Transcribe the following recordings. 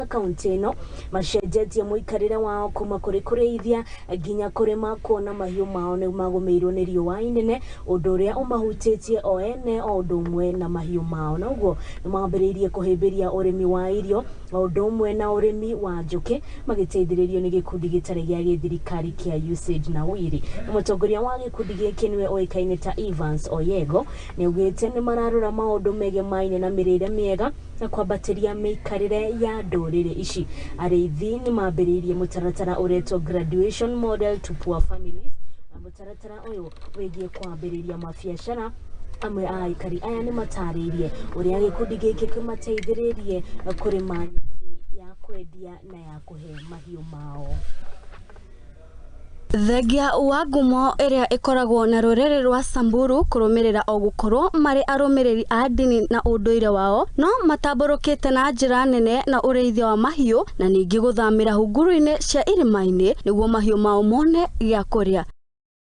kaunti ĩno macenjetie mũikarĩre wao kuma kũrĩ kũrĩithia nginya kũrĩma, kuona mahiũ mao nĩ magũmĩirwo nĩ riũa inene, ũndũ ũrĩa ũmahutĩtie o ene o ũndũ ũmwe na mahiũ mao. Na ũguo nĩ mambĩrĩirie kũhĩmbĩria ũrĩmi wa irio o ũndũ ũmwe na ũrĩmi wa njũkĩ, magĩteithĩrĩrio nĩ gĩkundi gĩtarĩ gĩa gĩthirikari kĩa USAID Nawiri. Na mũtongoria wa gĩkundi gĩkĩ nĩwe ũĩkaine ta Evans Oyego nĩ augĩte nĩ mararora maũndũ megemaine na mĩrĩre mĩega na kwambatĩria mĩikarĩre ya ndũrĩrĩ ici. Arĩithi nĩ mambĩrĩirie mũtaratara ũretwo Graduation Model to Poor Families, na mũtaratara ũyũ wĩgiĩ kwambĩrĩria mabiacara. Amwe a aikari aya nĩ matarĩirie ũrĩa gĩkundi gĩkĩ kĩmateithĩrĩrie kũrĩma nyeki ya kwendia na ya kũhe mahiũ mao. Thengia wa ngumo ĩrĩa ĩkoragwo na rũrĩrĩ rwa Samburu kũrũmĩrĩra o gũkorwo marĩ arũmĩrĩri a ndini na ũndũire wao, no matambũrũkĩte na njĩra nene na ũrĩithia wa mahiũ na ningĩ gũthamĩra hunguru-inĩ cia irĩma-inĩ nĩguo mahiũ mao mone gĩa kũrĩa.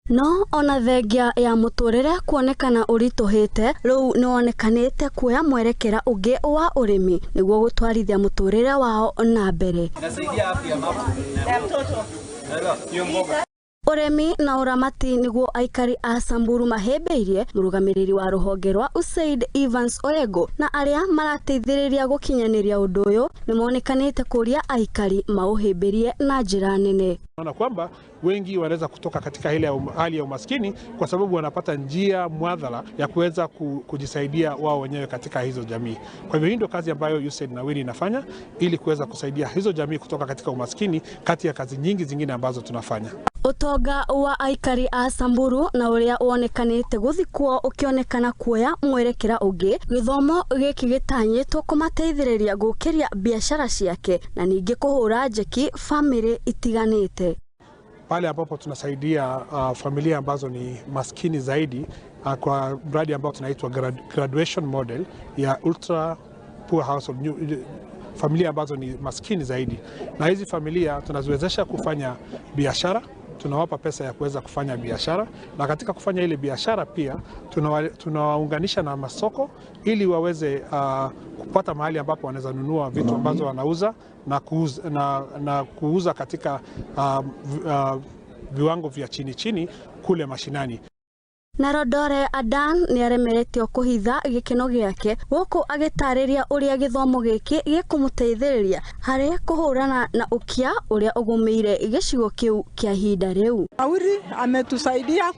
No ona thengia ya mũtũrĩre kuonekana ũritũhĩte, rĩu nĩwonekanĩte kuoya mwerekera ũngĩ wa ũrĩmi nĩguo gũtwarithia mũtũrĩre wao na mbere. Ũrĩmi na ũramati nĩguo aikari a Samburu mahĩmbĩirie. Mũrũgamĩrĩri wa rũhonge rwa USAID Evans Oego na arĩa marateithĩrĩria gũkinyanĩria ũndũ ũyũ nĩmonekanĩte kũria aikari maũhĩmbĩrie na njĩra nene. Naona kwamba wengi wanaweza kutoka katika ile hali ya umaskini kwa sababu wanapata njia mwadhala ya kuweza kujisaidia wao wenyewe katika hizo jamii. Kwa hivyo hii ndio kazi ambayo USAID Nawiri inafanya ili kuweza kusaidia hizo jamii kutoka katika umaskini, kati ya kazi nyingi zingine ambazo tunafanya. Ũtonga wa aikari a Samburu na ũrĩa wonekanĩte gũthikwo ũkĩonekana kuoya mwerekera ũngĩ, gĩthomo gĩkĩ gĩtanyĩtwo kũmateithĩrĩria gũkĩria biacara ciake na ningĩ kũhũra njeki bamĩrĩ itiganĩte. Pale ambapo tunasaidia familia ambazo ni maskini zaidi kwa mradi ambao tunaitwa graduation model ya ultra poor household, familia ambazo ni maskini zaidi, na hizi familia tunaziwezesha kufanya biashara, tunawapa pesa ya kuweza kufanya biashara, na katika kufanya ile biashara pia tunawaunganisha na masoko ili waweze kupata mahali ambapo wanaweza nunua vitu ambazo wanauza na kuuza katika viwango vya chini chini kule mashinani. Na Rodore Adan nĩaremeretio kũhitha gĩkeno gĩake gũkũ agĩtarĩria ũrĩa gĩthomo gĩkĩ gĩkũmũteithĩrĩria harĩ kũhũrana na ũkia ũrĩa ũgũmĩire gĩcigo kĩu kĩa ihinda rĩu. Nawiri ametusaidia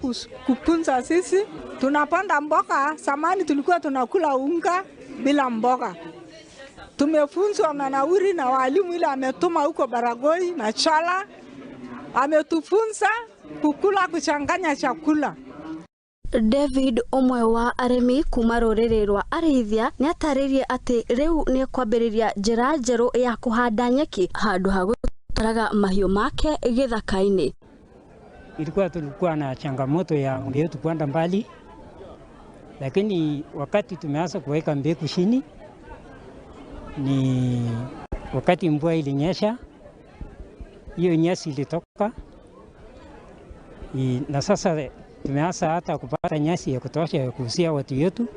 kupunza sisi, tunapanda mboga. Zamani tulikuwa tunakula unga bila mboga. Tumefunzwa na Nawiri na walimu ile ametuma huko Baragoi na Chala, ametufunza kukula, kuchanganya chakula. David, ũmwe wa arĩmi kuma rũrĩrĩ rwa arĩithia, nĩatarĩirie atĩ rĩu nĩekwambĩrĩria njĩra njerũ ya kũhanda nyeki handũ ha gũtwaraga mahiũ make gĩthaka-inĩ. Ilikuwa tulikuwa na changamoto ya ng'ombe yetu kwenda mbali, lakini wakati tumeanza kuweka mbegu chini, ni wakati mvua ilinyesha, hiyo nyasi ilitoka na sasa tumeanza hata kupata nyasi ya kutosha ya kuuzia watu yetu.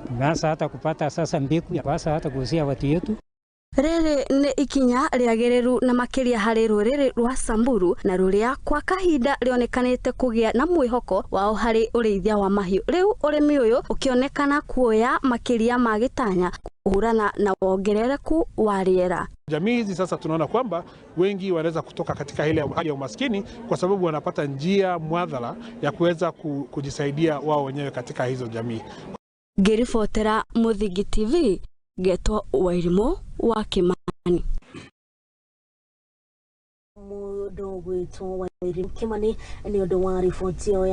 Tumeanza hata kupata sasa mbegu ya kuanza hata kuuzia watu yetu. Rĩrĩ nĩ ikinya rĩagĩrĩru na makĩria harĩ rũrĩrĩ rwa Samburu na rũrĩa kwa kahinda rĩonekanĩte kũgĩa na mwĩhoko wao harĩ ũrĩithia wa mahiũ. Rĩu ũrĩmi ũyũ ũkĩonekana kuoya makĩria ma gĩtanya kũhũrana na wongerereku wa rĩera. Jamii hizi sasa tunaona kwamba wengi wanaweza kutoka katika ile hali ya umaskini kwa sababu wanapata njia mwadhala ya kuweza kujisaidia wao wenyewe katika hizo jamii. Ngĩribotera Mũthingi TV, ngetwo Wairimũ wa Kimani. Mũndũ gwĩtwo Wairimũ Kimani nĩ ũndũ wa riboti ĩyo ya